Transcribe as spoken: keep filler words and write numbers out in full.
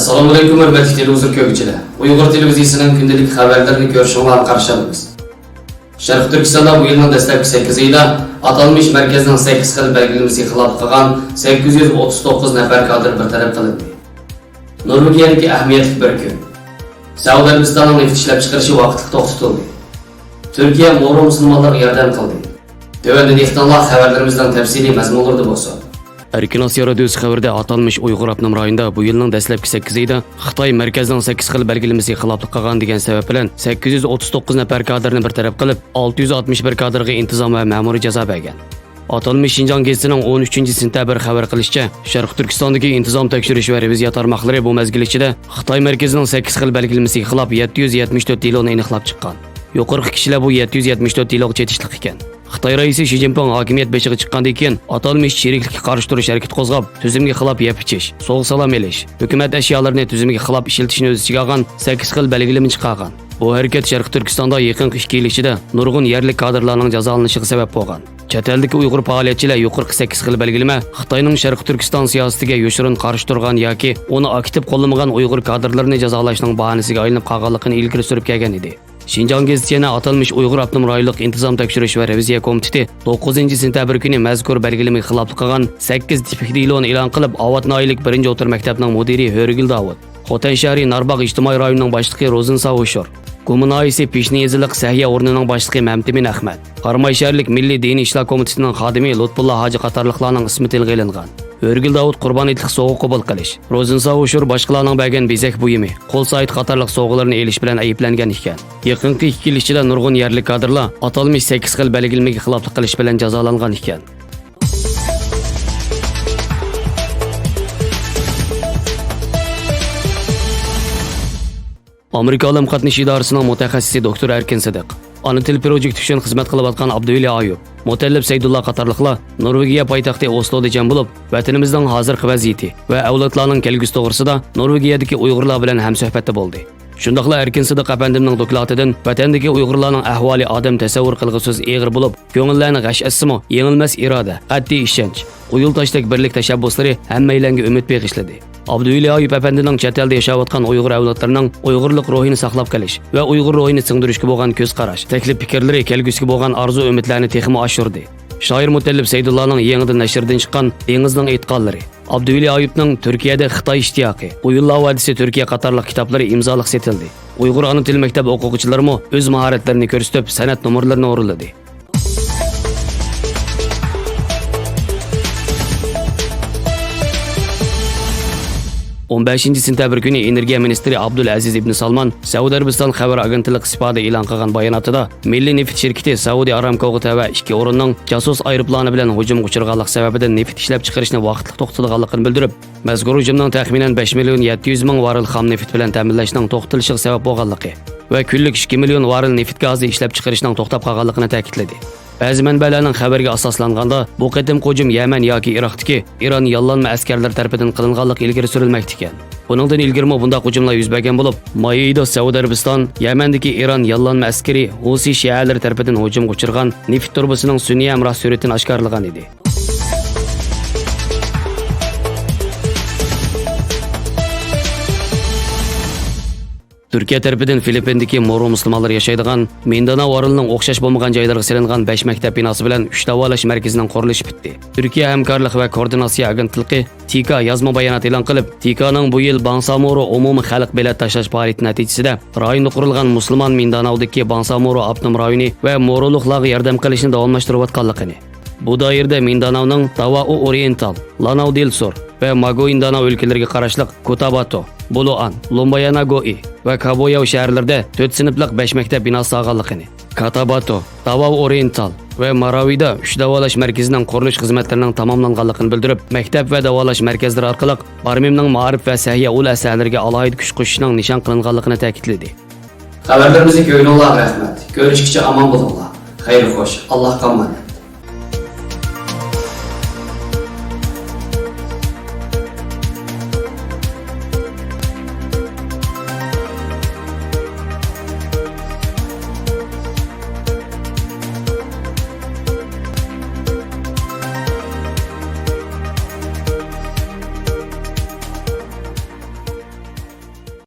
ئەسسالامۇئەلەيكۇم، ھۆرمەتلىك تېلېۋىزور كۆرگۈچىلەر! ئۇيغۇر تېلېۋىزىيىسىنىڭ كۈندىلىك خەۋەرلىرىنى كۆرۈشۈڭلارنى قارشى ئالىمىز. شەرقىي تۈركىستاندا بۇ يىلنىڭ دەسلەپكى سەككىز ئېيىدا ئاتالمىش مەركەزنىڭ سەككىز خىل بەلگىلىمىسىگە خىلاپلىق قىلغان سەككىز يۈز ئوتتۇز توققۇز نەپەر كادىر بىر تەرەپ قىلىندى. نورۋېگىيەدىكى ئەھمىيەتلىك بىر كۈن. سەئۇدى ئەرەبىستاننىڭ نېفىت ئىشلەپچىقىرىشى ۋاقىتلىق توختىتىلدى. تۈركىيە مورو مۇسۇلمانلارغا ياردەم قىلدى. تۆۋەندە دىققىتىڭلار خەۋەرلىرىمىزنىڭ تەپسىلىي مەزمۇنلىرىدا بولسۇن. ئەركىن ئاسىيا رادىيوسى خەۋىرىدە ئاتالمىش ئۇيغۇر ئاپتونوم رايونىدا بۇ يىلنىڭ دەسلەپكى سەككىز ئېيىدا خىتاي مەركەزنىڭ سەككىز خىل بەلگىلىمىسىگە خىلاپلىق قىلغان دېگەن سەۋەب بىلەن سەككىز يۈز ئوتتۇز توققۇز نەپەر كادىرنى بىر تەرەپ قىلىپ، ئالتە يۈز ئاتمىش بىر كادىرغا ئىنتىزام ۋە مەمۇرىي جازا بەرگەن. ئاتالمىش شىنجاڭ گېزىتىنىڭ ئون ئۈچىنچى سېنتەبىر خەۋەر قىلىشىچە، شەرقىي تۈركىستاندىكى ئىنتىزام تەكشۈرۈش ۋە رېۋىزىيە تارماقلىرى بۇ مەزگىل ئىچىدە خىتاي مەركىزىنىڭ سەككىز خىل بەلگىلىمىسىگە خىلاپ يەتتە يۈز يەتمىش تۆت دېلونى ئېنىقلاپ چىققان. يۇقىرىقى كىشىلەر بۇ يەتتە يۈز يەتمىش تۆت دېلوغا چېتىشلىق ئىكەن. خىتاي رەئىسى شى جىنپىڭ ھاكىمىيەت بېشىغا چىققاندىن كېيىن، ئاتالمىش چىرىكلىككە قارشى تۇرۇش ھەرىكىتى قوزغاپ، تۈزۈمگە خىلاپ يەپ ئىچىش، سوۋغا-سالام ئېلىش، ھۆكۈمەت ئەشيالىرىنى تۈزۈمگە خىلاپ ئىشلىتىشنى ئۆز ئىچىگە ئالغان سەككىز خىل بەلگىلىمە چىقارغان. بۇ ھەرىكەت شەرقىي تۈركىستاندا يېقىنقى ئىككى يىل ئىچىدە نۇرغۇن يەرلىك كادىرلارنىڭ جازالىنىشىغا سەۋەب بولغان. چەت ئەلدىكى ئۇيغۇر پائالىيەتچىلەر يۇقىرىقى سەككىز خىل بەلگىلىمە خىتاينىڭ شەرقىي تۈركىستان سىياسىتىگە يوشۇرۇن قارشى تۇرغان ياكى ئۇنى ئاكتىپ قوللىمىغان ئۇيغۇر كادىرلىرىنى جازالاشنىڭ باھانىسىگە ئايلىنىپ قالغانلىقىنى ئىلگىرى سۈرۈپ كەلگەن ئىدى. شىنجاڭ گېزىتى يەنە ئاتالمىش ئۇيغۇر ئاپتونوم رايونلۇق ئىنتىزام تەكشۈرۈش ۋە رېۋىزىيە كومىتېتى توققۇزىنچى سېنتەبىر كۈنى مەزكۇر بەلگىلىمىگە خىلاپلىق قىلغان سەككىز تىپىك دېلونى ئېلان قىلىپ، ئاۋات ناھىيەلىك بىرىنچى ئوتتۇرا مەكتەپنىڭ مۇدىرى ھۆرىگۈل داۋۇت، خوتەن شەھىرى نارباغ ئىجتىمائىي رايونىنىڭ باشلىقى روزىنسا ھوشۇر، گۇما ناھىيەسى پىشنى يېزىلىق سەھىيە ئورنىنىڭ باشلىقى مەمتىمىن ئەخمەت، قاراماي شەھەرلىك مىللىي دىنىي ئىشلار كومىتېتىنىڭ خادىمى لۇتپۇللا ھاجى قاتارلىقلارنىڭ ئىسمى تىلغا ئېلىنغان. ھۆرىگۈل داۋۇت قۇربان ھېيتلىق سوۋغا قوبۇل قىلىش، روزىنسا ھوشۇر باشقىلارنىڭ بەرگەن بېزەك بۇيۇمى، قول سائىتى قاتارلىق سوۋغىلىرىنى ئېلىش بىلەن ئەيىبلەنگەن ئىكەن. يېقىنقى ئىككى يىل ئىچىدە نۇرغۇن يەرلىك كادىرلار ئاتالمىش سەككىز خىل بەلگىلىمىگە خىلاپلىق قىلىش بىلەن جازالانغان ئىكەن. ئامېرىكا ئالەم قاتنىشى ئىدارىسىنىڭ مۇتەخەسسىسى دوكتور ئەركىن سىدىق، ئانا تىل پروجېكتى ئۈچۈن خىزمەت قىلىۋاتقان ئابدۇۋەلى ئايۇپ، مۇتەللىپ سەيدۇللا قاتارلىقلار نورۋېگىيە پايتەختى ئوسلودا جەم بولۇپ، ۋەتىنىمىزنىڭ ھازىرقى ۋەزىيىتى ۋە ئەۋلادلارنىڭ كەلگۈسى توغرىسىدا نورۋېگىيەدىكى ئۇيغۇرلار بىلەن ھەمسۆھبەتتە بولدى. شۇنداقلا ئەركىن سىدىق ئەپەندىمنىڭ دوكلاتىدىن ۋەتەندىكى ئۇيغۇرلارنىڭ ئەھۋالى ئادەم تەسەۋۋۇر قىلغۇسىز ئېغىر بولۇپ، كۆڭۈللەرنى غەش ئەتسىمۇ، يېڭىلمەس ئىرادە، قەتئىي ئىشەنچ، قويۇل تاشتەك بىرلىك تەشەببۇسلىرى ھەممەيلەنگە ئۈمىد بېغىشلىدى. ئابدۇۋەلى ئايۇپ ئەپەندىنىڭ چەت ئەلدە ياشاۋاتقان ئۇيغۇر ئەۋلادلىرىنىڭ ئۇيغۇرلۇق روھىنى ساقلاپ قېلىش ۋە ئۇيغۇر روھىنى سىڭدۈرۈشكە بولغان كۆز قاراش، تەكلىپ پىكىرلىرى كەلگۈسىگە بولغان ئارزۇ ئۈمىدلەرنى تېخىمۇ ئاشۇردى. شائىر مۇتەللىپ سەيدۇللانىڭ يېڭىدىن نەشردىن چىققان دېڭىزنىڭ ئېيتقانلىرى، ئابدۇۋەلى ئايۇپنىڭ تۈركىيەدە خىتاي ئىشتىياقى، ئويۇنلار ۋەدىسى تۈركىيە قاتارلىق كىتابلىرى ئىمزالىق سېتىلدى. ئۇيغۇر ئانا تىل مەكتەپ ئوقۇغۇچىلىرىمۇ ئۆز ماھارەتلىرىنى كۆرسىتىپ، سەنئەت نومۇرلىرىنى ئورۇنلىدى. ئون بەشىنچى سېنتەبىر كۈنى ئېنېرگىيە مىنىستىرى ئابدۇل ئەزىز ئىبن سالمان سەئۇدى ئەرەبىستان خەۋەر ئاگېنتلىقى سىپادا ئېلان قىلغان باياناتىدا، مىللىي نېفىت شىركىتى سەئۇدى ئارامكوغا تەۋە ئىككى ئورۇننىڭ جاسۇس ئايروپىلانى بىلەن ھۇجۇمغا ئۇچرىغانلىقى سەۋەبىدىن نېفىت ئىشلەپچىقىرىشنى ۋاقىتلىق توختىتىدىغانلىقىنى بىلدۈرۈپ، مەزكۇر ھۇجۇمنىڭ تەخمىنەن بەش مىليون يەتتە يۈز مىڭ ۋاررېل خام نېفىت بىلەن تەمىنلەشنىڭ توختىتىلىشىغا سەۋەب بولغانلىقى ۋە كۈنلۈك ئىككى مىليون ۋاررېل نېفىت گازى ئىشلەپچىقىرىشنىڭ توختاپ قالغانلىقىنى تەكىتلىدى. بەزى مەنبەلەرنىڭ خەۋىرىگە ئاساسلانغاندا، بۇ قېتىمقى ھۇجۇم يەمەن ياكى ئىراقتىكى ئىران ياللانما ئەسكەرلىرى تەرىپىدىن قىلىنغانلىقى ئىلگىرى سۈرۈلمەكتە ئىكەن. بۇنىڭدىن ئىلگىرىمۇ بۇنداق ھۇجۇملار يۈز بەرگەن بولۇپ، ماي ئېيىدا سەئۇدى ئەرەبىستان يەمەندىكى ئىران ياللانما ئەسكىرى ھۇسى شىئەلىرى تەرىپىدىن ھۇجۇمغا ئۇچرىغان نېفىت تۇرۇبىسىنىڭ سۈنئىي ھەمراھ سۈرىتىنى ئاشكارىلىغان ئىدى. تۈركىيە تەرىپىدىن فىلىپپىندىكى مورو مۇسۇلمانلىرى ياشايدىغان مىنداناۋ ئارىلىنىڭ ئوخشاش بولمىغان جايلىرىغا سېلىنغان بەش مەكتەپ بىناسى بىلەن ئۈچ داۋالاش مەركىزىنىڭ قۇرۇلۇشى پۈتتى. تۈركىيە ھەمكارلىق ۋە كوئوردىناتسىيە ئاگېنتلىقى، تىكا، يازما بايانات ئېلان قىلىپ، تىكانىڭ بۇ يىل بانسامورو ئومۇمىي خەلق بېلەت تاشلاش پائالىيىتى نەتىجىسىدە رايوندا قۇرۇلغان مۇسۇلمان مىنداناۋدىكى بانسامورو ئاپتونوم رايونى ۋە مورولۇقلارغا ياردەم قىلىشنى داۋاملاشتۇرۇۋاتقانلىقىنى، بۇ دائىرىدە مىنداناۋنىڭ داۋائۇ ئورىيېنتال، لاناۋ دېل سۇر ۋە ماگوئىنداناۋ ئۆلكىلىرىگە قاراشلىق كوتاباتو، بولۇئان، لومباياناگوئى ۋە كابوياۋ شەھەرلىرىدە تۆت سىنىپلىق بەش مەكتەپ بىناسى سالغانلىقىنى، كاتاباتو، داۋاۋ ئورىيېنتال ۋە ماراۋىدا ئۈچ داۋالاش مەركىزىنىڭ قۇرۇلۇش خىزمەتلىرىنىڭ تاماملانغانلىقىنى بىلدۈرۈپ، مەكتەپ ۋە داۋالاش مەركەزلىرى ئارقىلىق بارمىمنىڭ مائارىپ ۋە سەھىيە ئۇل ئەسەرلىرىگە ئالاھىدە كۈچ قوشۇشنىڭ نىشان قىلىنغانلىقىنى تەكىتلىدى. خەۋەرلىرىمىزنى كۆرگىنىڭلارغا رەھمەت. كۆرۈشكىچە ئامان بولۇڭلار. خەير خوش. ئاللاھقا ئامانەت.